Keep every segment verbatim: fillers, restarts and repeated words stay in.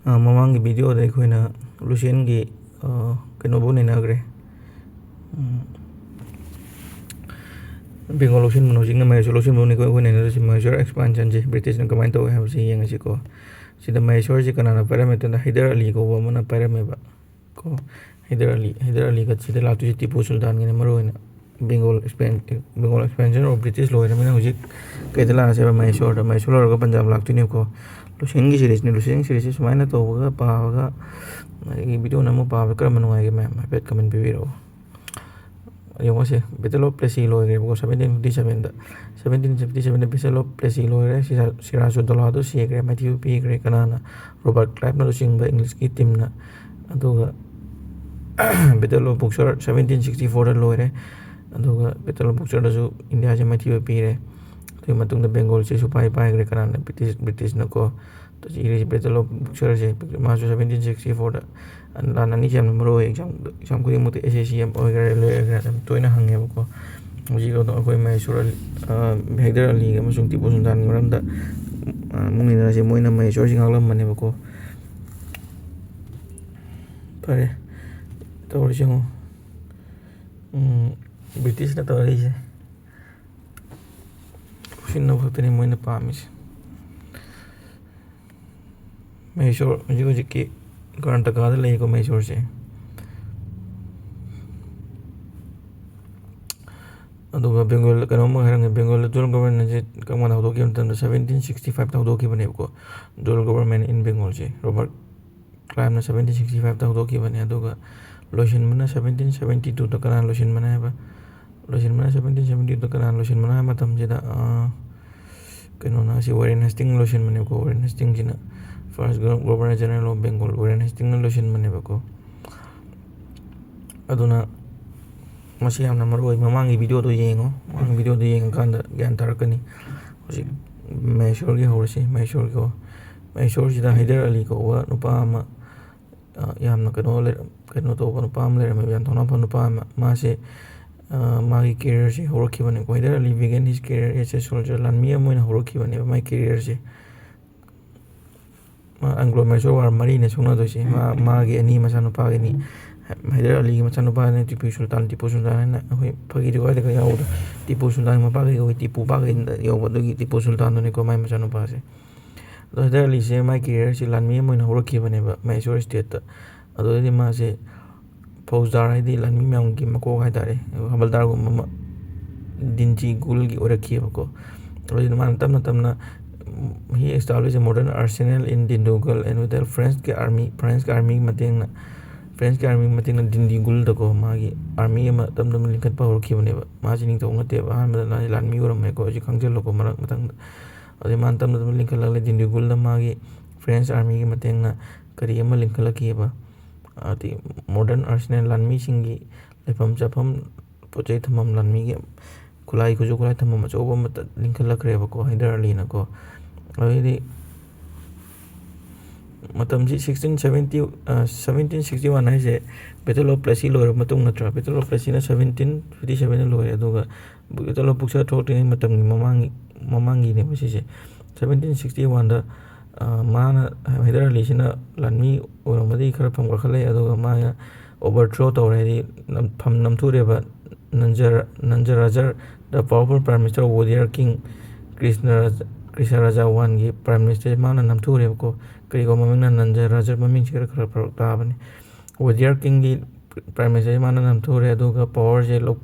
ꯑ, ꯃꯃꯥꯡꯒꯤ ꯚꯤꯗꯤꯑꯣꯗ ꯑꯩꯈꯣꯏꯅ ꯂꯨꯁꯦꯟꯒꯤ, ꯑ, ꯀꯩꯅꯣꯕꯨ ꯅꯩꯅꯈ꯭ꯔꯦ꯫ ꯎꯝ, ꯕꯦꯡꯒꯣꯜ ꯂꯧꯁꯤꯟꯕꯅ ꯍꯧꯖꯤꯛꯅ ꯃꯍꯦꯁꯣꯔ ꯂꯧꯁꯤꯟꯕꯅꯤꯀꯣ ꯑꯩꯈꯣꯏ ꯅꯩꯅꯗꯣꯏꯁꯤ꯫ ꯃꯍꯦꯁꯣꯔ ꯑꯦꯛꯁꯄꯥꯟꯁꯟꯁꯦ ꯕ꯭ꯔꯤꯇꯤꯁꯅ ꯀꯃꯥꯏꯅ ꯇꯧꯋꯦ ꯍꯥꯏꯕꯁꯤ ꯌꯦꯡꯉꯁꯤꯀꯣ꯫ ꯁꯤꯗ ꯃꯍꯦꯁꯣꯔꯁꯤ ꯀꯅꯥꯅ ꯄꯥꯏꯔꯝꯃꯦ ꯍꯥꯏꯕꯗ ꯍꯩꯗꯔ ꯑꯂꯤ ꯀꯧꯕ ꯑꯃꯅ ꯄꯥꯏꯔꯝꯃꯦꯕ ꯀꯣ꯫ ꯍꯩꯗꯔ ꯑꯂꯤ, ꯍꯩꯗꯔ ꯑꯂꯤꯒ ꯁꯤꯗ ꯂꯥꯛꯇꯣꯏꯁꯤ ꯇꯤꯄꯨ ꯁꯨꯜꯇꯥꯟꯒꯤꯅ ꯃꯔꯨ ꯑꯣꯏꯅ꯫ ꯕꯦꯡꯒꯣꯜ ꯑꯦꯛꯁꯄꯦꯟ-, ꯕꯦꯡꯒꯣꯜ ꯑꯦꯛꯁꯄꯦꯟꯁꯟ ꯑꯣꯐ ꯕ꯭ꯔꯤꯇꯤꯁ ꯂꯣꯏꯔꯕꯅꯤꯅ ꯍꯧꯖꯤꯛ ꯀꯩꯗ ꯂꯥꯛꯑꯁꯦꯕ? ꯃꯍꯦꯁꯣꯔꯗ꯫ ꯃꯍꯦꯁꯣꯔ ꯂꯣꯏꯔꯒ ꯄꯟꯖꯥꯕ ꯂꯥꯛꯇꯣꯏꯅꯦꯕꯀꯣ꯫ ꯂꯨꯁꯦꯟꯒꯤ ꯁꯤꯔꯤꯁꯅꯤ꯫ ꯂꯨꯁꯦꯟꯒꯤ ꯁꯤꯔꯤꯁꯁꯤ ꯁꯨꯃꯥꯏꯅ ꯇꯧꯕꯒ ꯄꯥꯕꯒ ꯑꯩꯒꯤ ꯚꯤꯗꯤꯑꯣ ꯅꯝꯃꯒ ꯄꯥꯕꯗ ꯀꯔꯝꯕ ꯅꯨꯡꯉꯥꯏꯒꯦ ꯃꯌꯥꯝ ꯍꯥꯏꯐꯦꯠ ꯀꯃꯦꯟ ꯄꯤꯕꯤꯔꯛꯑꯣ꯫ ꯌꯦꯡꯉꯣꯁꯦ, ꯕꯦꯇꯜ ꯑꯣꯐ ꯄ꯭ꯂꯦꯁꯤ ꯂꯣꯏꯈ꯭ꯔꯦꯕꯀꯣ, ꯁꯕꯦꯟꯇꯤꯟ ꯐꯤꯐꯇꯤ ꯁꯕꯦꯟꯗ꯫ ꯁꯕꯦꯟꯇꯤꯟ ꯐꯤꯐꯇꯤ ꯁꯕꯦꯟꯗ ꯕꯦꯇꯜ ꯑꯣꯐ ꯄ꯭ꯂꯦꯁꯤ ꯂꯣꯏꯈ꯭ꯔꯦ꯫ ꯁꯤꯔꯥ-, ꯁꯤꯔꯥꯖꯨꯗꯧꯂꯥꯗꯣ ꯁꯤꯈ꯭ꯔꯦ, ꯃꯥꯏꯊꯤꯕ ꯄꯤꯈ꯭ꯔꯦ꯫ ꯀꯅꯥꯅ? ꯔꯣꯕꯥꯔꯠ ꯀ꯭ꯂꯥꯏꯚꯅ ꯂꯨꯆꯤꯡꯕ ꯏꯪꯂꯤꯁꯀꯤ ꯇꯤꯝꯅ꯫ ꯑꯗꯨꯒ ꯕꯦꯇꯜ ꯑꯣꯐ ꯕꯨꯛꯁꯔ ꯁꯕꯦꯟꯇꯤꯟ ꯁꯤꯛꯁꯇꯤ ꯐꯣꯔꯗ ꯂꯣꯏꯔꯦ꯫ ꯑꯗꯨꯒ ꯕꯦꯇꯜ ꯑꯣꯐ ꯕꯨꯛꯁꯔꯗꯁꯨ ꯏꯟꯗꯤꯌꯥꯁꯦ ꯃꯥꯏꯊꯤꯕ ꯄꯤꯔꯦ꯫ ꯑꯗꯨꯒꯤ ꯃꯇꯨꯡꯗ ꯕꯦꯡꯒꯣꯜꯁꯦ ꯁꯨꯄꯥꯏ ꯄꯥꯏꯈ꯭ꯔꯦ꯫ ꯀꯅꯥꯅ? ꯕ꯭ꯔꯤꯇꯤꯁ, ꯕ꯭ꯔꯤꯇꯤꯁꯅꯀꯣ꯫ ꯏꯔꯤꯁꯤ ꯕꯦꯇꯜ ꯑꯣꯐ ꯕꯨꯛꯁꯔꯁꯦ ꯃꯥꯁꯨ ꯁꯕꯦꯟꯇꯤꯟ ꯁꯤꯛꯁꯇꯤ ꯐꯣꯔꯗ꯫ ꯂꯥꯟ ꯑꯅꯤꯁꯤ ꯌꯥꯝꯅ ꯃꯔꯨ ꯑꯣꯏ꯫ ꯑꯦꯛꯖꯥꯝ, ꯑꯦꯛꯖꯥꯝ ꯈꯨꯗꯤꯡꯃꯛꯇ ꯑꯦꯁ ꯑꯦꯁ ꯁꯤ ꯑꯣꯏꯒꯦꯔꯥ, ꯔꯦꯜꯋꯦ ꯑꯣꯏꯒꯦꯔꯥ, ꯌꯥꯝ ꯇꯣꯏꯅ ꯍꯪꯉꯦꯕꯀꯣ꯫ ꯍꯧꯖꯤꯛ ꯑꯗꯨꯝ ꯑꯩꯈꯣꯏ ꯃꯍꯦꯁꯣꯔ ꯑꯂꯤ, ꯑ, ꯍꯩꯗꯔ ꯑꯂꯤꯒꯤ ꯑꯃꯁꯨꯡ ꯇꯤꯄꯨ ꯁꯨꯜꯇꯥꯟꯒꯤ ꯃꯔꯝꯗ, ꯑ, ꯑꯃꯨꯛ ꯅꯩꯅꯔꯁꯦ꯫ ꯃꯣꯏꯅ ꯃꯍꯦꯁꯣꯔꯁꯤ ꯉꯥꯛꯂꯝꯕꯅꯦꯕꯀꯣ꯫ ꯐꯔꯦ, ꯇꯧꯔꯤꯁꯤ ꯌꯦꯡꯉꯣ꯫ ꯎꯝ, ꯕ꯭ꯔꯤꯇꯤꯁꯅ ꯇꯧꯔꯛꯏꯁꯦ꯫ ꯂꯧꯁꯤꯟꯅꯕ ꯈꯛꯇꯅꯤ ꯃꯣꯏꯅ ꯄꯥꯝꯃꯤꯁꯦ꯫ ꯃꯍꯦꯁꯣꯔ ꯍꯧꯖꯤꯛ ꯍꯧꯖꯤꯛꯀꯤ ꯀꯔꯅꯥꯇꯀꯥꯗ ꯂꯩꯀꯣ, ꯃꯍꯦꯁꯣꯔꯁꯦ꯫ ꯑꯗꯨꯒ ꯕꯦꯡꯒꯣꯜꯗ ꯀꯩꯅꯣꯝꯃ ꯍꯥꯏꯔꯝꯒꯦ, ꯕꯦꯡꯒꯣꯜꯗ ꯗꯨꯑꯦꯜ ꯒꯣꯕꯔꯅꯦꯟꯁꯁꯦ ꯀꯔꯝ ꯀꯥꯟꯗ ꯍꯧꯗꯣꯛꯈꯤꯕ ꯃꯇꯝꯗ, ꯁꯕꯦꯟꯇꯤꯟ ꯁꯤꯛꯁꯇꯤ ꯐꯥꯏꯚꯇ ꯍꯧꯗꯣꯛꯈꯤꯕꯅꯦꯕꯀꯣ꯫ ꯗꯨꯑꯦꯜ ꯒꯣꯕꯔꯃꯦꯟ ꯏꯟ ꯕꯦꯡꯒꯣꯜꯁꯦ ꯔꯣꯕꯥꯔꯠ ꯀ꯭ꯂꯥꯏꯚꯅ ꯁꯕꯦꯟꯇꯤꯟ ꯁꯤꯛꯁꯇꯤ ꯐꯥꯏꯚꯇ ꯍꯧꯗꯣꯛꯈꯤꯕꯅꯦ꯫ ꯑꯗꯨꯒ ꯂꯣꯏꯁꯤꯟꯕꯅ ꯁꯕꯦꯟꯇꯤꯟ ꯁꯕꯦꯟꯇꯤ ꯇꯨꯗ꯫ ꯀꯅꯥꯅ ꯂꯣꯏꯁꯤꯟꯕꯅ ꯍꯥꯏꯕ? ꯂꯣꯏꯁꯤꯟꯕꯅ ꯁꯕꯦꯟꯇꯤꯟ ꯁꯕꯦꯟꯇꯤ ꯇꯨꯗ꯫ ꯀꯅꯥꯅ ꯂꯣꯏꯁꯤꯟꯕꯅ ꯍꯥꯏꯕ ꯃꯇꯝꯁꯤꯗ, ꯑ, ꯀꯩꯅꯣꯅ, ꯁꯤ ꯋꯥꯔꯦꯟ ꯍꯦꯁꯇꯤꯡ ꯂꯣꯏꯁꯤꯟꯕꯅꯦꯕꯀꯣ꯫ ꯋꯥꯔꯦꯟ ꯍꯦꯁꯇꯤꯡꯁꯤꯅ ꯐꯥꯔꯁ ꯒ-, governor general of Bengal, Warren ꯍꯦꯁꯇꯤꯡꯅ ꯂꯣꯏꯁꯤꯟꯕꯅꯦꯕꯀꯣ꯫ ꯑꯗꯨꯅ ꯃꯁꯤ ꯌꯥꯝꯅ ꯃꯔꯨ ꯑꯣꯏ꯫ ꯃꯃꯥꯡꯒꯤ ꯚꯤꯗꯤꯑꯣꯗꯣ ꯌꯦꯡꯉꯣ꯫ ꯃꯃꯥꯡꯒꯤ ꯚꯤꯗꯤꯑꯣꯗꯣ ꯌꯦꯡꯉꯀꯥꯟꯗ ꯒ꯭ꯌꯥꯟ ꯇꯥꯔꯛꯀꯅꯤ꯫ ꯍꯧꯖꯤꯛ ꯃꯍꯦꯁꯣꯔꯒꯤ ꯍꯧꯔꯁꯤ꯫ ꯃꯍꯦꯁꯣꯔꯒꯤ ꯍꯧ-, ꯃꯍꯦꯁꯣꯔꯁꯤꯗ ꯍꯩꯗꯔ ꯑꯂꯤ ꯀꯧꯕ ꯅꯨꯄꯥ ꯑꯃ, ꯑ, ꯌꯥꯝꯅ ꯀꯩꯅꯣ ꯂꯩꯔ-, ꯀꯩꯅꯣ ꯇꯧꯕ ꯅꯨꯄꯥ ꯑꯃ ꯂꯩꯔꯝꯃꯦꯕ, ꯌꯥꯝ ꯊꯧꯅꯥ ꯐꯕ ꯅꯨꯄꯥ ꯑꯃ꯫ ꯃꯥꯁꯦ, ꯑ, ꯃꯥꯒꯤ ꯀꯦꯔꯤꯌꯔꯁꯦ ꯍꯧꯔꯛꯈꯤꯕꯅꯦꯀꯣ꯫ ꯍꯩꯗꯔ ꯑꯂꯤ began his career as a soldier꯫ ꯂꯥꯟꯃꯤ ꯑꯃ ꯑꯣꯏꯅ ꯍꯧꯔꯛꯈꯤꯕꯅꯦꯕ ꯃꯥꯒꯤ ꯀꯦꯔꯤꯌꯔꯁꯦ꯫ ꯃꯥ ꯑꯦꯡꯒ꯭ꯂꯣ ꯃꯩꯁꯣꯔ ꯋꯥꯔ ꯃꯔꯤꯅꯦ ꯁꯣꯛꯅꯗꯣꯏꯁꯦ꯫ ꯃꯥ, ꯃꯥꯒꯤ ꯑꯅꯤ, ꯃꯆꯥꯅꯨꯄꯥꯒꯤ ꯑꯅꯤ꯫ ꯍꯥꯏꯗꯔ ꯑꯂꯤꯒꯤ ꯃꯆꯥꯅꯨꯄꯥꯅ ꯇꯤꯄꯨ ꯁꯨꯜꯇꯥꯟ, ꯇꯤꯄꯨ ꯁꯨꯜꯇꯥꯟ ꯍꯥꯏꯅ ꯑꯩꯈꯣꯏ ꯐꯥꯒꯤꯗꯤ ꯀꯥꯏꯗ ꯀꯥꯏ ꯌꯥꯎꯕꯗꯣ, ꯇꯤꯄꯨ ꯁꯨꯜꯇꯥꯟꯒꯤ ꯃꯄꯥ ꯀꯩ ꯀꯧꯏ, ꯇꯤꯄꯨ ꯄꯥ ꯀꯩ ꯌꯧꯕ, ꯑꯗꯨꯒꯤ ꯇꯤꯄꯨ ꯁꯨꯜꯇꯥꯟꯗꯨꯅꯤꯀꯣ ꯃꯥꯏ ꯃꯆꯥꯅꯨꯄꯥꯁꯦ꯫ ꯑꯗꯣ ꯍꯥꯏꯗꯔ ꯑꯂꯤꯁꯦ ꯃꯥꯏ ꯀꯦꯔꯤꯌꯔꯁꯦ ꯂꯥꯟꯃꯤ ꯑꯃ ꯑꯣꯏꯅ ꯍꯧꯔꯛꯈꯤꯕꯅꯦꯕ ꯃꯍꯦꯁꯣꯔ ꯁ꯭ꯇꯦꯠꯇ꯫ ꯑꯗꯨꯗꯩꯗꯤ ꯃꯥꯁꯦ ꯐꯧꯖꯗꯥꯔ, ꯍꯥꯏꯗꯤ ꯂꯥꯟꯃꯤ ꯃꯌꯥꯝꯒꯤ ꯃꯀꯣꯛ ꯍꯥꯏꯇꯥꯔꯦ, ꯍꯕꯜꯗꯥꯔꯒꯨꯝꯕ ꯑꯃ, ꯗꯤꯟꯖꯤ ꯒꯨꯜꯒꯤ ꯑꯣꯏꯔꯛꯈꯤꯑꯕꯀꯣ꯫ ꯑꯗꯨꯗꯩꯗꯤ ꯃꯥꯅ ꯇꯞꯅ ꯇꯞꯅ, he established a modern arsenal in Dindigul and with the French army, ꯐ꯭ꯔꯦꯟꯁꯀꯤ ꯑꯥꯔꯃꯤꯒꯤ ꯃꯇꯦꯡꯅ, ꯐ꯭ꯔꯦꯟꯁꯀꯤ ꯑꯥꯔꯃꯤꯒꯤ ꯃꯇꯦꯡꯅ ꯗꯤꯟꯗꯤꯒꯨꯜꯗꯀꯣ ꯃꯥꯒꯤ ꯑꯥꯔꯃꯤ ꯑꯃ ꯇꯞ ꯇꯞꯅ ꯂꯤꯡꯈꯠꯄ ꯍꯧꯔꯛꯈꯤꯕꯅꯦꯕ꯫ ꯃꯥꯁꯤ ꯅꯤꯡꯊꯧ ꯅꯠꯇꯦꯕ, ꯑꯍꯥꯟꯕꯗ ꯃꯥꯁꯤ ꯂꯥꯟꯃꯤ ꯑꯣꯏꯔꯝꯃꯦꯀꯣ, ꯍꯧꯖꯤꯛ ꯈꯪꯖꯤꯜꯂꯣꯀꯣ ꯃꯔꯛ ꯃꯊꯪꯗ꯫ ꯑꯗꯩ ꯃꯥꯅ ꯇꯞꯅ ꯇꯞꯅ ꯂꯤꯡꯈꯠꯂꯛꯂꯦ, ꯗꯤꯟꯗꯤꯒꯨꯜꯗ ꯃꯥꯒꯤ ꯐ꯭ꯔꯦꯟꯁ ꯑꯥꯔꯃꯤꯒꯤ ꯃꯇꯦꯡꯅ ꯀꯔꯤ ꯑꯃ ꯂꯤꯡꯈꯠꯂꯛꯈꯤꯑꯕ, ꯍꯥꯏꯗꯤ ꯃꯣꯗꯔꯟ ꯑꯥꯔꯁꯦꯅꯦꯜ, ꯂꯥꯟꯃꯤꯁꯤꯡꯒꯤ ꯂꯩꯐꯝ ꯆꯥꯐꯝ, ꯄꯣꯠ ꯆꯩ ꯊꯝꯐꯝ, ꯂꯥꯟꯃꯤꯒꯤ ꯈꯨꯠꯂꯥꯏ, ꯈꯨꯠꯁꯨ ꯈꯨꯠꯂꯥꯏ ꯊꯝꯐꯝ ꯑꯆꯧꯕ ꯑꯃ ꯂꯤꯡꯈꯠꯂꯛꯈ꯭ꯔꯦꯕꯀꯣ ꯍꯥꯏꯗꯔ ꯑꯂꯤꯅꯀꯣ꯫ ꯑꯗꯩꯗꯤ ꯃꯇꯝꯁꯤ sixteen seventy, seventeen sixty one ꯍꯥꯏꯁꯦ Battle of Plassey ꯂꯣꯏꯔꯕ ꯃꯇꯨꯡ ꯅꯠꯇ꯭ꯔꯥ? Battle of Plasseyꯅ ꯁꯕꯦꯟꯇꯤꯟ ꯐꯤꯐꯇꯤ ꯁꯕꯦꯟꯗ ꯂꯣꯏꯔꯦ, ꯑꯗꯨꯒ Battle of Buxar ꯊꯣꯛꯂꯛꯇ꯭ꯔꯤꯉꯩ ꯃꯇꯝꯒꯤ ꯃꯃꯥꯡꯒꯤ, ꯃꯃꯥꯡꯒꯤꯅꯦꯕ ꯁꯤꯁꯦ꯫ ꯁꯕꯦꯟꯇꯤꯟ ꯁꯤꯛꯁꯇꯤ ꯋꯥꯟꯗ ꯃꯥꯅ, ꯍꯥꯏꯗꯔ ꯑꯂꯤꯁꯤꯅ ꯂꯥꯟꯃꯤ ꯑꯣꯏꯔꯝꯕꯗꯒꯤ ꯈꯔ ꯐꯝꯒꯠꯈꯠꯂꯛꯑꯦ, ꯑꯗꯨꯒ ꯃꯥꯅ overthrow ꯇꯧꯔꯦ, ꯍꯥꯏꯗꯤ ꯅꯝ-, ꯐꯝ ꯅꯝꯊꯨꯔꯦꯕ꯫ ꯅꯟꯖꯔ-, ꯅꯟꯖꯔ ꯔꯥꯖꯔ, the powerful Prime Minister of Wazir King, Krishna ꯔꯥꯖ-, ꯀ꯭ꯔꯤꯁꯅ ꯔꯥꯖꯥ ꯋꯥꯟꯒꯤ Prime Minister ꯃꯥꯅ ꯅꯝꯊꯨꯔꯦꯕꯀꯣ꯫ ꯀꯔꯤꯒꯨꯝꯕ ꯃꯃꯤꯡꯅ ꯅꯟꯖꯔ ꯔꯥꯖꯔ, ꯃꯃꯤꯡꯁꯦ ꯈꯔ, ꯈꯔ ꯐꯔꯛ ꯇꯥꯕꯅꯤ꯫ ꯋꯥꯖꯤꯌꯔ ꯀꯤꯡꯒꯤ Prime Minister ꯃꯥꯅ ꯅꯝꯊꯨꯔꯦ, ꯑꯗꯨꯒ powerꯁꯦ ꯂꯧ-,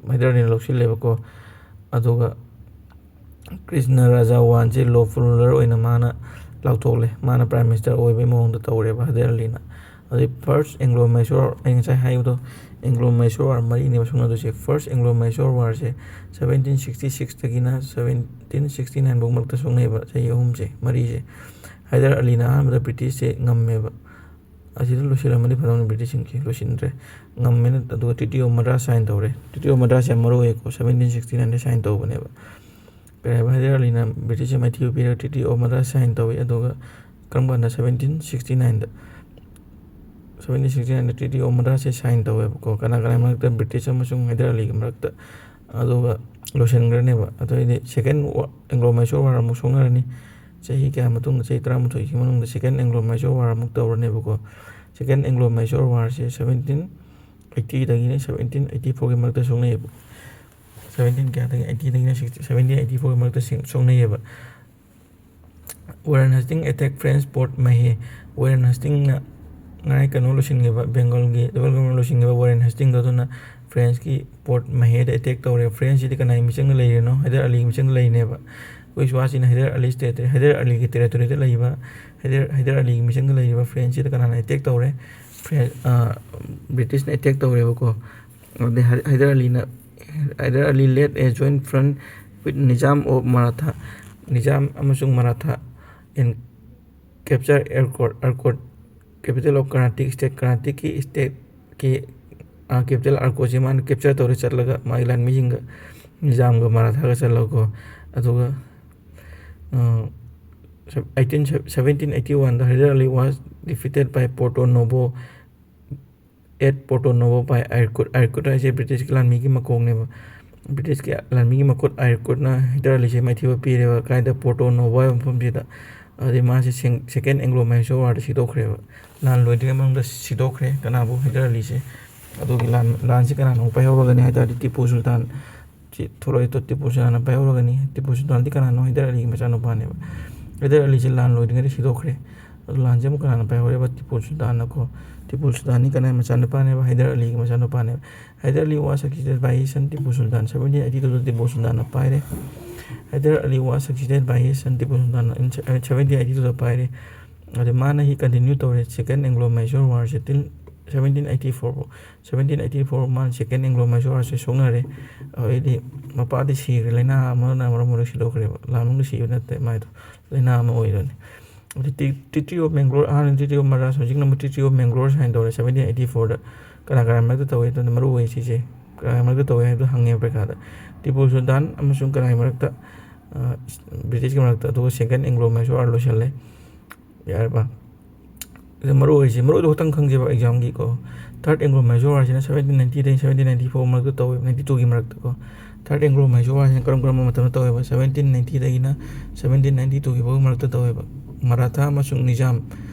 ꯍꯥꯏꯗꯔ ꯑꯂꯤꯅ ꯂꯧꯁꯤꯜꯂꯦꯕꯀꯣ꯫ ꯑꯗꯨꯒ ꯀ꯭ꯔꯤꯁꯅ ꯔꯥꯖꯥ ꯋꯥꯟꯁꯦ lawful ruler ꯑꯣꯏꯅ ꯃꯥꯅ ꯂꯥꯎꯊꯣꯛꯂꯦ, ꯃꯥꯅ Prime Minister ꯑꯣꯏꯕꯩ ꯃꯑꯣꯡꯗ ꯇꯧꯔꯦꯕ ꯍꯥꯏꯗꯔ ꯑꯂꯤꯅ꯫ ꯑꯗꯩ First Anglo Mysore, ꯑꯩ ꯉꯁꯥꯏ ꯍꯥꯏꯕꯗꯣ, Anglo Mysore War ꯃꯔꯤꯅꯦꯕ ꯁꯣꯛꯅꯗꯣꯏꯁꯦ꯫ First Anglo Mysore Warꯁꯦ ꯁꯕꯦꯟꯇꯤꯟ ꯁꯤꯛꯁꯇꯤ ꯁꯤꯛꯁꯇꯒꯤꯅ ꯁꯕꯦꯟꯇꯤꯟ ꯁꯤꯛꯁꯇꯤ ꯅꯥꯏꯟ ꯐꯥꯎ ꯃꯔꯛꯇ ꯁꯣꯛꯅꯩꯕ, ꯆꯍꯤ ꯑꯍꯨꯝꯁꯦ, ꯃꯔꯤꯁꯦ꯫ ꯍꯥꯏꯗꯔ ꯑꯂꯤꯅ ꯑꯍꯥꯟꯕꯗ ꯕ꯭ꯔꯤꯇꯤꯁꯁꯦ ꯉꯝꯃꯦꯕ꯫ ꯑꯁꯤꯗ ꯂꯣꯏꯁꯤꯜꯂꯝꯃꯗꯤ ꯐꯗꯧꯅꯤ, ꯕ꯭ꯔꯤꯇꯤꯁꯁꯤꯡꯁꯦ ꯂꯣꯏꯁꯤꯟꯗ꯭ꯔꯦ, ꯉꯝꯃꯦꯅ꯫ ꯑꯗꯨꯒ Treaty of Madras sign ꯇꯧꯔꯦ꯫ Treaty of Madras ꯌꯥꯝ ꯃꯔꯨ ꯑꯣꯏꯀꯣ, ꯁꯕꯦꯟꯇꯤꯟ ꯁꯤꯛꯁꯇꯤ ꯅꯥꯏꯟꯗ sign ꯇꯧꯕꯅꯦꯕ꯫ ꯀꯔꯤ ꯍꯥꯏꯕ, ꯍꯥꯏꯗꯔ ꯑꯂꯤꯅ ꯕ꯭ꯔꯤꯇꯤꯁꯁꯦ ꯃꯥꯏꯊꯤꯕ ꯄꯤꯔꯒ Treaty of Madras sign ꯇꯧꯋꯤ꯫ ꯑꯗꯨꯒ ꯀꯔꯝ ꯀꯥꯟꯗ? ꯁꯕꯦꯟꯇꯤꯟ ꯁꯤꯛꯁꯇꯤ ꯅꯥꯏꯟꯗ, ꯁꯕꯦꯟꯇꯤꯟ ꯁꯤꯛꯁꯇꯤ ꯅꯥꯏꯟꯗ Treaty of Madrasꯁꯦ sign ꯇꯧꯋꯦꯕꯀꯣ꯫ ꯀꯅꯥ ꯀꯅꯥꯒꯤ ꯃꯔꯛꯇ? ꯕ꯭ꯔꯤꯇꯤꯁ ꯑꯃꯁꯨꯡ ꯍꯥꯏꯗꯔ ꯑꯂꯤꯒꯤ ꯃꯔꯛꯇ꯫ ꯑꯗꯨꯒ ꯂꯣꯏꯁꯤꯟꯈ꯭ꯔꯅꯦꯕ꯫ ꯑꯗꯨꯑꯣꯏꯗꯤ Second Wa-, Anglo Mysore War ꯑꯃꯨꯛ ꯁꯣꯛꯅꯔꯅꯤ꯫ ꯆꯍꯤ ꯀꯌꯥ ꯃꯇꯨꯡꯗ, ꯆꯍꯤ ꯇꯔꯥꯃꯥꯊꯣꯏꯒꯤ ꯃꯅꯨꯡꯗ Second Anglo-Mysore War ꯑꯃꯨꯛ ꯇꯧꯔꯅꯦꯕꯀꯣ꯫ Second Anglo-Mysore Warꯁꯦ seventeen eightyꯗꯒꯤꯅ seventeen eighty fourꯒꯤ ꯃꯔꯛꯇ ꯁꯣꯛꯅꯩꯌꯦꯕ꯫ Seventeen ꯀꯌꯥꯗꯒꯤ? Eightyꯗꯒꯤꯅ sixty, seventeen eighty fourꯒꯤ ꯃꯔꯛꯇ ꯁꯤꯡ-, ꯁꯣꯛꯅꯩꯌꯦꯕ꯫ Warren Hastings attack French Port Mahé꯫ Warren Hastingꯅ ꯉꯔꯥꯡ ꯀꯩꯅꯣ ꯂꯣꯏꯁꯤꯟꯈꯤꯕ, ꯕꯦꯡꯒꯜꯒꯤ ꯗꯦꯕꯜ ꯒꯣꯕꯔꯅꯔ ꯂꯣꯏꯁꯤꯟꯈꯤꯕ ꯋꯥꯔꯦꯟ ꯍꯦꯁꯇꯤꯡꯗꯣ, ꯑꯗꯨꯅ ꯐ꯭ꯔꯦꯟꯁꯀꯤ ꯄꯣꯔꯠ ꯃꯍꯦꯗ ꯑꯦꯇꯦꯛ ꯇꯧꯔꯦ꯫ ꯐ꯭ꯔꯦꯟꯁꯁꯤꯗꯤ ꯀꯅꯥꯒꯤ ꯃꯤꯆꯪꯗ ꯂꯩꯔꯤꯅꯣ? ꯍꯥꯏꯗꯔ ꯑꯂꯤꯒꯤ ꯃꯤꯆꯪꯗ ꯂꯩꯔꯤꯅꯦꯕ꯫ ꯑꯩꯈꯣꯏ ꯁ꯭ꯋꯥꯁꯤꯅ ꯍꯥꯏꯗꯔ ꯑꯂꯤ ꯁ꯭ꯇꯦꯠ, ꯍꯥꯏꯗꯔ ꯑꯂꯤꯒꯤ ꯇꯦꯔꯤꯇꯣꯔꯤꯗ ꯂꯩꯕ, ꯍꯥꯏꯗꯔ, ꯍꯥꯏꯗꯔ ꯑꯂꯤꯒꯤ ꯃꯤꯆꯪꯗ ꯂꯩꯔꯤꯕ ꯐ꯭ꯔꯦꯟꯁꯁꯤꯗ ꯀꯅꯥꯅ ꯑꯦꯇꯦꯛ ꯇꯧꯔꯦ? ꯐ꯭ꯔꯦꯟ-, ꯑ, ꯕ꯭ꯔꯤꯇꯤꯁꯅ ꯑꯦꯇꯦꯛ ꯇꯧꯔꯦꯕꯀꯣ꯫ ꯑꯗꯩ ꯍꯥꯏ-, ꯍꯥꯏꯗꯔ ꯑꯂꯤꯅ, ꯍꯥꯏꯗꯔ ꯑꯂꯤ led a joint front with Nizam of Maratha, Nizam ꯑꯃꯁꯨꯡ Maratha, and capture Arcot, Arcot, capital of Carnatic state, ꯀꯔꯅꯥꯇꯤꯛꯀꯤ ꯁ꯭ꯇꯦꯠꯀꯤ, ꯑ, ꯀꯦꯄꯤꯇꯦꯜ ꯑꯥꯔꯀꯣꯠꯁꯦ ꯃꯥꯅ ꯀꯦꯞꯆꯔ ꯇꯧꯔ ꯆꯠꯂꯒ ꯃꯥꯒꯤ ꯂꯥꯟꯃꯤꯁꯤꯡꯒ, ꯅꯤꯖꯥꯝꯒ ꯃꯔꯥꯊꯥꯒ ꯆꯠꯂꯒꯀꯣ꯫ ꯑꯗꯨꯒ, ꯑ, eighteen, seventeen eighty oneꯗ Hyder Ali was defeated by Porto Novo at Porto Novo by Arcot꯫ ꯑꯥꯔꯀꯨꯠ ꯍꯥꯏꯁꯦ ꯕ꯭ꯔꯤꯇꯤꯁꯀꯤ ꯂꯥꯟꯃꯤꯒꯤ ꯃꯀꯣꯛꯅꯦꯕ꯫ ꯕ꯭ꯔꯤꯇꯤꯁꯀꯤ ꯂꯥꯟꯃꯤꯒꯤ ꯃꯀꯣꯛ ꯑꯥꯔꯀꯨꯠꯅ ꯍꯥꯏꯗꯔ ꯑꯂꯤꯁꯦ ꯃꯥꯏꯊꯤꯕ ꯄꯤꯔꯦꯕ꯫ ꯀꯥꯏꯗ? ꯄꯣꯔꯇꯣ ꯅꯣꯚꯣ ꯍꯥꯏꯕ ꯃꯐꯝꯁꯤꯗ꯫ ꯑꯗꯨꯗꯩ ꯃꯥꯁꯦ ꯁꯦꯡ-, Second Anglo-Mysore Warꯗ ꯁꯤꯗꯣꯛꯈ꯭ꯔꯦꯕ꯫ ꯂꯥꯟ ꯂꯣꯏꯗ꯭ꯔꯤꯉꯩ ꯃꯅꯨꯡꯗ ꯁꯤꯗꯣꯛꯈ꯭ꯔꯦ꯫ ꯀꯅꯥꯕꯨ? ꯍꯥꯏꯗꯔ ꯑꯂꯤꯁꯦ꯫ ꯑꯗꯨꯒꯤ ꯂꯥꯟ, ꯂꯥꯟꯁꯦ ꯀꯅꯥꯅ ꯑꯃꯨꯛ ꯄꯥꯏꯍꯧꯔꯒꯅꯤ ꯍꯥꯏ ꯇꯥꯔꯗꯤ, ꯇꯤꯄꯨ ꯁꯨꯜꯇꯥꯟ ꯁꯤ ꯊꯣꯛꯂꯛꯑꯦ꯫ ꯇꯤꯄꯨ ꯁꯨꯜꯇꯥꯟꯅ ꯄꯥꯏꯍꯧꯔꯒꯅꯤ꯫ ꯇꯤꯄꯨ ꯁꯨꯜꯇꯥꯟꯗꯤ ꯀꯅꯥꯅꯣ? ꯍꯥꯏꯗꯔ ꯑꯂꯤꯒꯤ ꯃꯆꯥꯅꯨꯄꯥꯅꯦꯕ꯫ ꯍꯥꯏꯗꯔ ꯑꯂꯤꯁꯦ ꯂꯥꯟ ꯂꯣꯏꯗ꯭ꯔꯤꯉꯩꯗ ꯁꯤꯗꯣꯛꯈ꯭ꯔꯦ꯫ ꯑꯗꯨ ꯂꯥꯟꯁꯦ ꯑꯃꯨꯛ ꯀꯅꯥꯅ ꯄꯥꯏꯍꯧꯔꯦꯕ? ꯇꯤꯄꯨ ꯁꯨꯜꯇꯥꯟꯅꯀꯣ꯫ ꯇꯤꯄꯨ ꯁꯨꯜꯇꯥꯟꯗꯤ ꯀꯅꯥꯒꯤ ꯃꯆꯥꯅꯨꯄꯥꯅꯦꯕ? Hyder ꯑꯂꯤꯒꯤ ꯃꯆꯥꯅꯨꯄꯥꯅꯦꯕ꯫ Hyder Ali was succeeded by his son Tipu Sultan꯫ Seventeen eighty twoꯗ Tipu ꯁꯨꯜꯇꯥꯟꯅ ꯄꯥꯏꯔꯦ꯫ Hyder Ali was succeeded by his son Tipu Sultan in seventeen eighty twoꯗ ꯄꯥꯏꯔꯦ꯫ ꯑꯗꯨ ꯃꯥꯅ ꯍꯤ continue ꯇꯧꯔꯦ Second Anglo-Mysore Warꯁꯦ till seventeen eighty four ꯐꯥꯎ꯫ Seventeen eighty four ꯃꯥꯅ Second Anglo-Mysore Warꯁꯦ ꯁꯣꯛꯅꯔꯦ꯫ ꯑꯗꯩꯗꯤ ꯃꯄꯥꯗꯤ ꯁꯤꯈ꯭ꯔꯦ, ꯂꯥꯏꯅꯥ ꯑꯃꯅ ꯃꯔꯝ ꯑꯣꯏꯔꯒ ꯁꯤꯗꯣꯛꯈ꯭ꯔꯦꯕ꯫ ꯂꯥꯟ ꯃꯅꯨꯡꯗ ꯁꯤꯕ ꯅꯠꯇꯦ ꯃꯥꯏꯗꯣ, ꯂꯥꯏꯅꯥ ꯑꯃ ꯑꯣꯏꯗꯣꯏꯅꯦ꯫ ꯑꯗꯩ ꯇꯤ-, Treaty of Mangalore, ꯑꯍꯥꯟꯕ Treaty of Madras, ꯍꯧꯖꯤꯛꯅ ꯑꯃꯨꯛ Treaty of Mangalore sign ꯇꯧꯔꯦ seventeen eighty fourꯗ꯫ ꯀꯅꯥ ꯀꯅꯥ ꯃꯔꯛꯇ ꯇꯧꯏ? ꯑꯗꯨꯅ ꯃꯔꯨ ꯑꯣꯏ ꯁꯤꯁꯦ꯫ ꯀꯅꯥ ꯃꯔꯛꯇ ꯇꯧꯏ ꯍꯥꯏꯕꯗꯣ ꯍꯪꯉꯦ ꯄꯔꯤꯈꯥꯗ꯫ ꯇꯤꯄꯨ ꯁꯨꯜꯇꯥꯟ ꯑꯃꯁꯨꯡ ꯀꯅꯥꯒꯤ ꯃꯔꯛꯇ? ꯑ, ꯕ꯭ꯔꯤꯇꯤꯁꯀꯤ ꯃꯔꯛꯇ꯫ ꯑꯗꯨꯒ Second Anglo-Mysore War ꯂꯣꯏꯁꯤꯜꯂꯦ꯫ ꯌꯥꯔꯕ? ꯃꯔꯨ ꯑꯣꯏꯔꯤꯁꯦ, ꯃꯔꯨ ꯑꯣꯏꯕ ꯈꯛꯇꯪ ꯈꯪꯖꯦꯕ ꯑꯦꯛꯖꯥꯝꯒꯤꯀꯣ꯫ Third Anglo-Mysore War ꯁꯤꯅ seventeen ninety ꯗꯒꯤ seventeen ninety four ꯃꯔꯛꯇ ꯇꯧꯋꯦꯕ, ninety two ꯒꯤ ꯃꯔꯛꯇꯀꯣ꯫ Third Anglo-Mysore War ꯁꯤꯅ ꯀꯔꯝ ꯀꯔꯝꯕ ꯃꯇꯝꯗ ꯇꯧꯋꯦꯕ? Seventeen ninety ꯗꯒꯤꯅ seventeen ninety two ꯒꯤ ꯐꯥꯎꯒꯤ ꯃꯔꯛꯇ ꯇꯧꯋꯦꯕ꯫ ꯃꯔꯥꯊꯥ ꯑꯃꯁꯨꯡ ꯅꯤꯖꯥꯝ,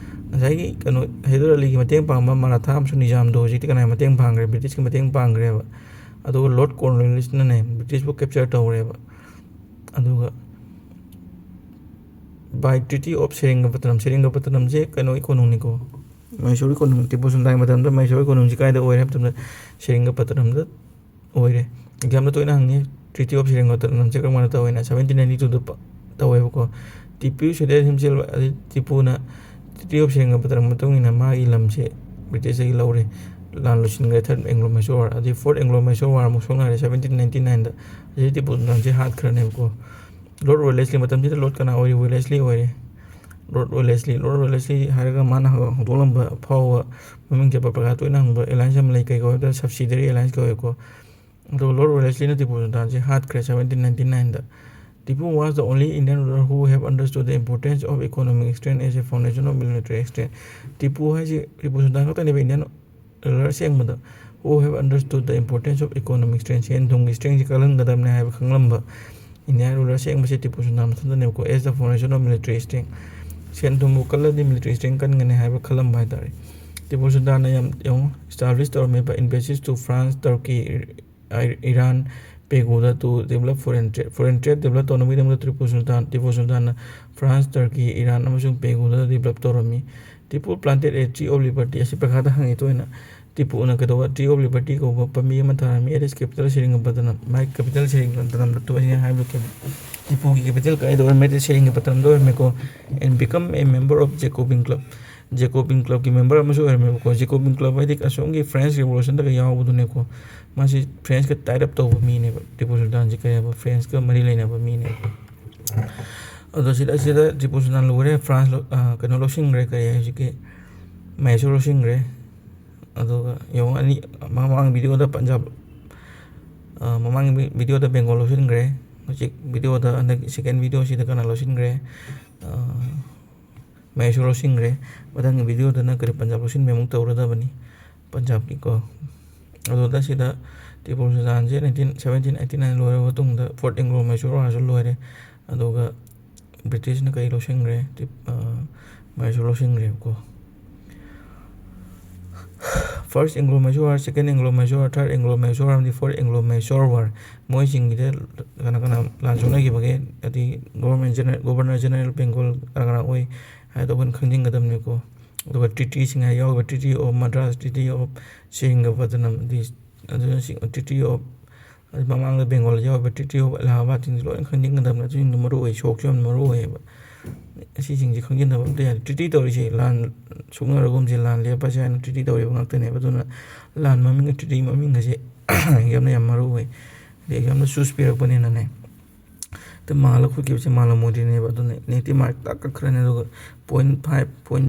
ꯉꯁꯥꯏꯒꯤ ꯀꯩꯅꯣ, ꯍꯥꯏꯗꯔ ꯑꯂꯤꯒꯤ ꯃꯇꯦꯡ ꯄꯥꯡꯕ ꯃꯔꯥꯊꯥ ꯑꯃꯁꯨꯡ ꯅꯤꯖꯥꯝꯗꯣ ꯍꯧꯖꯤꯛꯇꯤ ꯀꯅꯥꯒꯤ ꯃꯇꯦꯡ ꯄꯥꯡꯈ꯭ꯔꯦ? ꯕ꯭ꯔꯤꯇꯤꯁꯀꯤ ꯃꯇꯦꯡ ꯄꯥꯡꯈ꯭ꯔꯦꯕ꯫ ꯑꯗꯨꯒ Lord Cornwallisꯅꯅꯦ ꯕ꯭ꯔꯤꯇꯤꯁꯄꯨ capture ꯇꯧꯔꯦꯕ꯫ ꯑꯗꯨꯒ by Treaty of Seringapatam, ꯁꯦꯔꯤꯡꯒꯄꯇꯅꯝꯁꯦ ꯀꯩꯅꯣꯒꯤ ꯀꯣꯅꯨꯡꯅꯤꯀꯣ, ꯃꯩꯁꯣꯔꯒꯤ ꯀꯣꯅꯨꯡ꯫ ꯇꯤꯄꯨ ꯁꯨꯜꯇꯥꯟꯒꯤ ꯃꯇꯝꯗ ꯃꯩꯁꯣꯔꯒꯤ ꯀꯣꯅꯨꯡꯁꯤ ꯀꯥꯏꯗ ꯑꯣꯏꯔꯦ ꯍꯥꯏꯕ ꯃꯇꯝꯗ ꯁꯦꯔꯤꯡꯒꯄꯇꯅꯝꯗ ꯑꯣꯏꯔꯦ꯫ ꯑꯦꯛꯖꯥꯝꯗ ꯇꯣꯏꯅ ꯍꯪꯉꯤ, Treaty of Seringapatamꯁꯦ ꯀꯔꯝ ꯀꯥꯟꯗ ꯇꯧꯋꯦꯅ? Seventeen ninety twoꯗ ꯇꯧꯋꯦꯕꯀꯣ꯫ ꯇꯤꯄꯨ ꯁꯨꯜꯇꯥꯟ ꯍꯤꯝꯁꯦꯜ, ꯑꯗꯩ ꯇꯤꯄꯨꯅ Treaty of Seringapatam ꯃꯇꯨꯡ ꯏꯟꯅ ꯃꯥꯒꯤ ꯂꯝꯁꯦ ꯕ꯭ꯔꯤꯇꯤꯁꯇꯒꯤ ꯂꯧꯔꯦ, ꯂꯥꯟ ꯂꯣꯏꯁꯤꯟꯈ꯭ꯔꯦ꯫ Third Anglo-Mysore War, ꯑꯗꯩ Fourth Anglo-Mysore War ꯑꯃꯨꯛ ꯁꯣꯛꯅꯔꯦ seventeen ninety nineꯗ꯫ ꯑꯁꯤꯗ ꯇꯤꯄꯨ ꯁꯨꯜꯇꯥꯟꯁꯦ ꯍꯥꯠꯈ꯭ꯔꯅꯦꯕꯀꯣ꯫ Lord Wellesley ꯃꯇꯝꯁꯤꯗ Lord ꯀꯅꯥ ꯑꯣꯏꯔꯤ? Wellesley ꯑꯣꯏꯔꯦ꯫ Lord Wellesley, Lord Wellesley ꯍꯥꯏꯔꯒ ꯃꯥꯅ ꯍꯧ-, ꯍꯧꯗꯣꯛꯂꯝꯕ ꯑꯐꯥꯎꯕ ꯃꯃꯤꯡ ꯆꯠꯄ ꯄ꯭ꯔꯖꯥ ꯇꯣꯏꯅ ꯍꯪꯕ alliance ꯑꯃ ꯂꯩ, ꯀꯩ ꯀꯧꯋꯦ ꯍꯥꯏꯕꯗ subsidiary alliance ꯀꯧꯋꯦꯀꯣ꯫ ꯑꯗꯨꯒ Lord Wellesleyꯅ Tipu ꯁꯨꯜꯇꯥꯟꯁꯦ ꯍꯥꯠꯈ꯭ꯔꯦ seventeen ninety nineꯗ꯫ Tipu was the only Indian ruler who have understood the importance of economic strength as a foundation of military strength. Tipu ꯍꯥꯏꯁꯦ, ꯇꯤꯄꯨ ꯁꯨꯜꯇꯥꯟ ꯈꯛꯇꯅꯦꯕ Indian ruler ꯑꯁꯦꯡꯕꯗ, who have understood the importance of economic strength, ꯁꯦꯟ ꯊꯨꯝꯒꯤ strengthꯁꯤ ꯀꯜꯍꯟꯒꯗꯕꯅꯦ ꯍꯥꯏꯕ ꯈꯪꯂꯝꯕ Indian ruler ꯑꯁꯦꯡꯕꯁꯦ Tipu Sultan ꯃꯊꯟꯇꯅꯦꯕꯀꯣ, as the foundation of military strength꯫ ꯁꯦꯟ ꯊꯨꯝꯕꯨ ꯀꯜꯂꯗꯤ military strength ꯀꯟꯒꯅꯤ ꯍꯥꯏꯕ ꯈꯜꯂꯝꯕ ꯍꯥꯏꯇꯥꯔꯦ꯫ ꯇꯤꯄꯨ ꯁꯨꯜꯇꯥꯟꯅ ꯌꯥꯝ, ꯌꯦꯡꯉꯣ, establish ꯇꯧꯔꯝꯃꯤꯕ embassies to France, Turkey, I-, Iran, ꯄꯦꯒꯨꯗ to develop foreign trade, foreign trade develop ꯇꯧꯅꯕꯒꯤꯗꯃꯛꯇ ꯇꯤꯄꯨ ꯁꯨꯜꯇꯥꯟ, Tipu ꯁꯨꯜꯇꯥꯟꯅ France, Turkey, Iran ꯑꯃꯁꯨꯡ ꯄꯦꯒꯨꯗ develop ꯇꯧꯔꯝꯃꯤ꯫ Tipu planted a tree of liberty, ꯑꯁꯤ ꯄꯩꯈꯥꯗ ꯍꯪꯉꯤ ꯇꯣꯏꯅ꯫ ꯇꯤꯄꯨꯅ ꯀꯩꯗꯧꯕ? Tree of liberty ꯀꯧꯕ ꯄꯥꯝꯕꯤ ꯑꯃ ꯊꯥꯔꯝꯃꯤ꯫ At his capital ꯁꯦꯔꯤꯡꯒꯄꯇꯅꯝ, ꯃꯥꯒꯤ capital ꯁꯦꯔꯤꯡꯒꯄꯇꯅꯝꯗ ꯇꯣꯛꯑꯦ ꯍꯥꯏꯕ꯫ ꯇꯤꯄꯨꯒꯤ capital ꯀꯥꯏꯗ ꯑꯣꯏꯔꯝꯃꯤ? ꯁꯦꯔꯤꯡꯒꯄꯇꯅꯝꯗ ꯑꯣꯏꯔꯝꯃꯤꯀꯣ꯫ And become a member of Jacobin Club, Jacobin Clubꯀꯤ member ꯑꯃꯁꯨ ꯑꯣꯏꯔꯝꯃꯦꯕꯀꯣ꯫ Jacobin Club ꯍꯥꯏꯗꯤ ꯑꯁꯣꯝꯒꯤ French Revolutionꯗꯒ ꯌꯥꯎꯕꯗꯨꯅꯦꯀꯣ꯫ ꯃꯥꯁꯤ Frenchꯀ tie up ꯇꯧꯕ ꯃꯤꯅꯦꯕ, ꯇꯤꯄꯨ ꯁꯨꯜꯇꯥꯟꯁꯤ ꯀꯩ ꯍꯥꯏꯕ, Frenchꯀ ꯃꯔꯤ ꯂꯩꯅꯕ ꯃꯤꯅꯦꯕ꯫ ꯑꯗꯣ ꯁꯤꯗ, ꯁꯤꯗ ꯇꯤꯄꯨ ꯁꯨꯜꯇꯥꯟ ꯂꯣꯏꯔꯦ, France ꯂꯣ-, ꯑ, ꯀꯩꯅꯣ ꯂꯧꯁꯤꯟꯈ꯭ꯔꯦ, ꯀꯔꯤ ꯍꯥꯏꯁꯤꯒꯦ, ꯃꯍꯦꯁꯣꯔ ꯂꯧꯁꯤꯟꯈ꯭ꯔꯦ꯫ ꯑꯗꯨꯒ ꯌꯦꯡꯉꯣ, ꯑꯅꯤ, ꯃꯃꯥꯡ videoꯗ ꯄꯟꯖꯥꯕ, ꯑ, ꯃꯃꯥꯡ vi-, videoꯗ Bengal ꯂꯧꯁꯤꯟꯈ꯭ꯔꯦ꯫ ꯍꯧꯖꯤꯛ videoꯗ, ꯍꯟꯗꯛ second videoꯁꯤꯗ ꯀꯅꯥ ꯂꯧꯁꯤꯟꯈ꯭ꯔꯦ? ꯑ, ꯃꯍꯦꯁꯣꯔ ꯂꯧꯁꯤꯟꯈ꯭ꯔꯦ꯫ ꯃꯊꯪꯒꯤ ꯚꯤꯗꯤꯑꯣꯗꯅ ꯀꯔꯤ ꯄꯟꯖꯥꯕ ꯂꯧꯁꯤꯟꯕꯩ ꯑꯃꯨꯛ ꯇꯧꯔꯗꯕꯅꯤ꯫ ꯄꯟꯖꯥꯕꯀꯤꯀꯣ꯫ ꯑꯗꯨꯗ ꯁꯤꯗ Tipu ꯁꯨꯜꯇꯥꯟꯁꯦ nineteen, seventeen eighty nine ꯂꯣꯏꯔꯕ ꯃꯇꯨꯡꯗ Fourth Anglo Mysore War ꯁꯨ ꯂꯣꯏꯔꯦ꯫ ꯑꯗꯨꯒ ꯕ꯭ꯔꯤꯇꯤꯁꯅ ꯀꯔꯤ ꯂꯧꯁꯤꯟꯈ꯭ꯔꯦ? ꯇꯤꯞ-, ꯑ, ꯃꯍꯦꯁꯣꯔ ꯂꯧꯁꯤꯟꯈ꯭ꯔꯦꯕꯀꯣ꯫ First Anglo Mysore War, Second Anglo Mysore War, Third Anglo Mysore War ꯑꯃꯗꯤ Fourth Anglo Mysore War, ꯃꯣꯏꯁꯤꯡꯒꯤꯗ ꯀꯅꯥ ꯀꯅꯥ ꯂꯥꯟ ꯁꯣꯛꯅꯈꯤꯕꯒꯦ, ꯍꯥꯏꯗꯤ Government General, Governor General Bengal ꯀꯅꯥ ꯀꯅꯥ ꯑꯣꯏ ꯍꯥꯏꯗꯣ ꯑꯩꯈꯣꯏꯅ ꯈꯪꯖꯤꯟꯒꯗꯕꯅꯤꯀꯣ꯫ ꯑꯗꯨꯒ treaty ꯁꯤꯡ ꯍꯥꯏ ꯌꯥꯎꯔꯤꯕ Treaty of Madras, Treaty of Seringapatam, ꯑꯗꯨ, ꯑꯗꯨꯅ Treaty of, ꯑꯗꯨ ꯃꯃꯥꯡꯗ Bengal ꯌꯥꯎꯔꯤꯕ Treaty of Allahabad ꯁꯤꯡꯁꯤ ꯂꯣꯏꯅ ꯈꯪꯖꯤꯟꯒꯗꯕꯅꯤ꯫ ꯑꯗꯨꯁꯤꯡꯗꯣ ꯃꯔꯨ ꯑꯣꯏ, ꯁꯣꯛꯁꯨ ꯌꯥꯝ ꯃꯔꯨ ꯑꯣꯏꯌꯦꯕ꯫ ꯑꯁꯤꯁꯤꯡꯁꯦ ꯈꯪꯖꯤꯟꯅꯕ ꯑꯝꯇ ꯌꯥꯗꯦ꯫ Treaty ꯇꯧꯔꯤꯁꯦ ꯂꯥꯟ ꯁꯣꯛꯅꯔꯒꯨꯝꯁꯦ, ꯂꯥꯟ ꯂꯦꯞꯄꯁꯦ ꯍꯥꯏꯅ treaty ꯇꯧꯔꯤꯕ ꯉꯥꯛꯇꯅꯦꯕ꯫ ꯑꯗꯨꯅ ꯂꯥꯟ ꯃꯃꯤꯡ, treaty ꯃꯃꯤꯡ ꯑꯁꯦ exam ꯗ ꯌꯥꯝ ꯃꯔꯨ ꯑꯣꯏ꯫ ꯍꯥꯏꯗꯤ exam ꯗ choose ꯄꯤꯔꯛꯄꯅꯤꯅꯅꯦ꯫ ꯑꯗꯨ ꯃꯥꯜꯂ ꯈꯣꯠꯈꯤꯕꯁꯦ ꯃꯥꯜꯂꯝꯃꯣꯏꯗꯣꯏꯅꯦꯕ꯫ ꯑꯗꯨꯅ negative mark ꯇꯥꯛ ꯀꯛꯈ꯭ꯔꯅꯤ꯫ ꯑꯗꯨꯒ point five, point